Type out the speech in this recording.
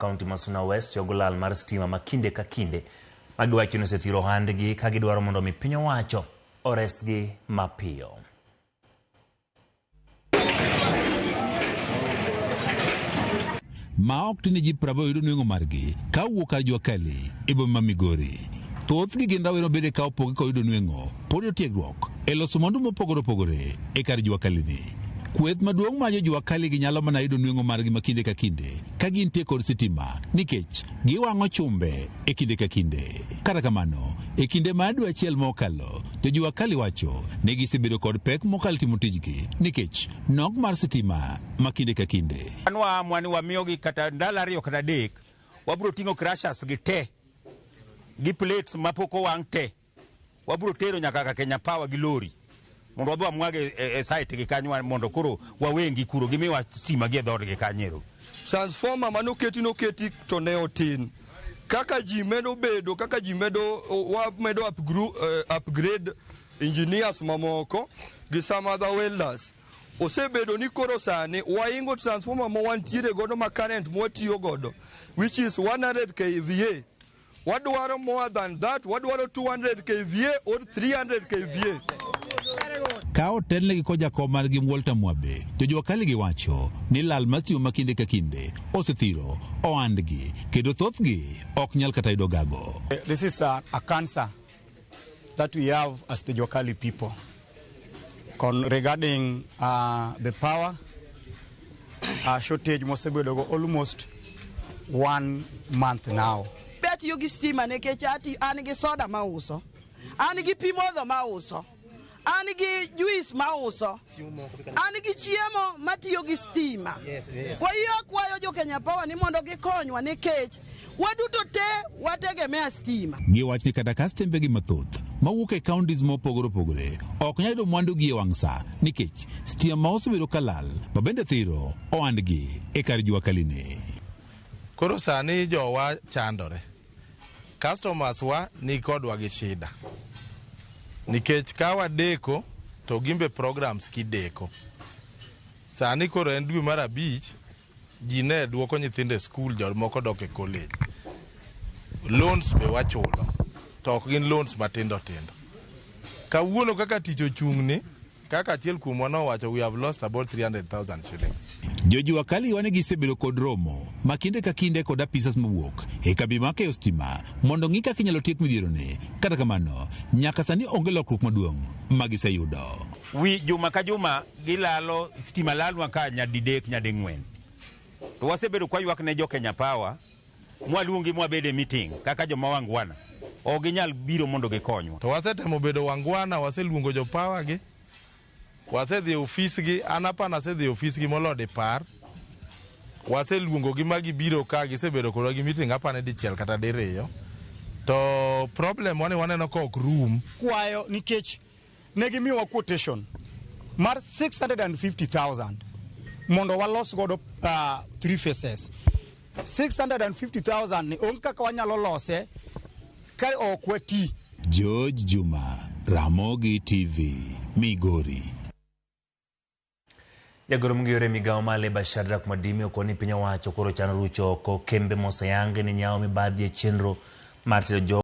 Kaunti ma Suna West yogo lal mar stima ma kinde ka kinde ma giwacho ni osethiro ohandgi ka gidwaro mondo mi piny owacho oresgi mapiyo. Ma ok tin ne ji 80 yudo nweng'o margi ka owuok kar jua kali e boma ma Migori. Thothgi gin rawere mabende ka opogi kod yudo nweng'o pod yudo tiegruok e loso mwandu mopogore opogore e kar jua kali ni. Kweth maduong' ma jo jua kali gi nyalo mana yudo nweng'o margi ma kinde ka kinde ka gintie kod sitima nikech giwang'o chumbe e kinde ka kinde. Kata kamano, e kinde mar dwe achiel mokalo, jo jua kali wacho ni gisebedo kod pek mokalo timo tijgi nikech nok mar sitima ma kinde ka kinde. An waamua ni wamiyogi kata ndalo 2 kata 3, wabiro ting'o crushers gi te gi plates mapok owang' te, wabiro tero nyaka ka Kenya Power gi lori mondo wadhi wamwage e site gi kanyo mondo koro wawengi kuro gimiwa stima gi e dhoodgi kanyo. Transformer manoketi noketi to ne otin. Kaka ji medo bedo, kaka ji medo, wamedo upgrade engineers mamoko gi some other welders. Osebedo ni koro sani waingo transformer ma wantiere godo ma current mwatiyo godo, which is 100 kVA. Wadwaro more than that, wadwaro 200 kVA or 300 kVA. Ka otelnegi kod jakom margi Walter Mwabe, jo jua kali giwacho ni lal mar stima ma kinde ka kinde osethiro ohandgi kendo thothgi ok nyal kata yudo gago. This is a cancer that we have as the Jua Kali people. Regarding the power shortage mosebedo go almost 1 month now. Be atiyo gi stima nikech an gi soda mauso, an gi pi modho mauso, an gi juice mauso, an gi chiemo matiyo gi stima. Kwa hiyo akwayo jo Kenya Power ni mondo gikonywa nikech waduto te wategemea stima. Giwacho ni kata ka stembe gi mathoth mawuok e counties mopogore opogore ok nyal yudo mwandu gi e wang' sa nikech stima ma osebedo ka lal ma bende thiro ohandgi e kar jua kali ni. Koro sani jowa chandore, customers wa ni kodwa gi shida nikech ka wadeko to gimbe programs kideko. Sani koro en dwe mar 5, ji ne duoko nyithindo e skul, jomoko dok e college. Loans be wachulo to ok gin loans matindo tindo. Kawuono kaka tich ochung'ni, kaka achiel kuomwa nowacho, we have lost about 300,000 shillings. Jo jua kali wane gisebedo kod romo ma kinde ka kinde kod apisas mowuok e kambi mar keyo stima mondo ng'i kaka inyalo tiek midhieroni. Kata kamano, nyaka sani onge lokruok maduong' ma giseyudo. Wi juma ka juma gilalo stima lalwa ka nyadidek nyading'wen. To wasebedo kwa ywak ne jo Kenya Power, mwaluongi mwabede e meeting kaka joma wangwana. Ok ginyal biro mondo gikonywa. To wasetemo bedo wangwana, waseluongo jo power gi, wasedhi e ofis gi, an apana asedhi e ofis gi moloyo dipar. Waseluongo gi ma gibiro ka, gisebedo kodwa gi meeting apani dichiel kata diriyo. To problem wani waneno ka ok rum. Kwayo nikech ne gimiyowa quotation mar 650,000 mondo walos godo 3 phases. 650,000 ni onge kaka wanyalo lose ka ok wati. George Juma, Ramogi TV, Migori. Jagoro mong'ere migawo mar Labour Shadrack Mwadime okoni piny owacho koro chano rucho oko kembe moseyangi ni nyawo mibadhi e chenro mar tero jogo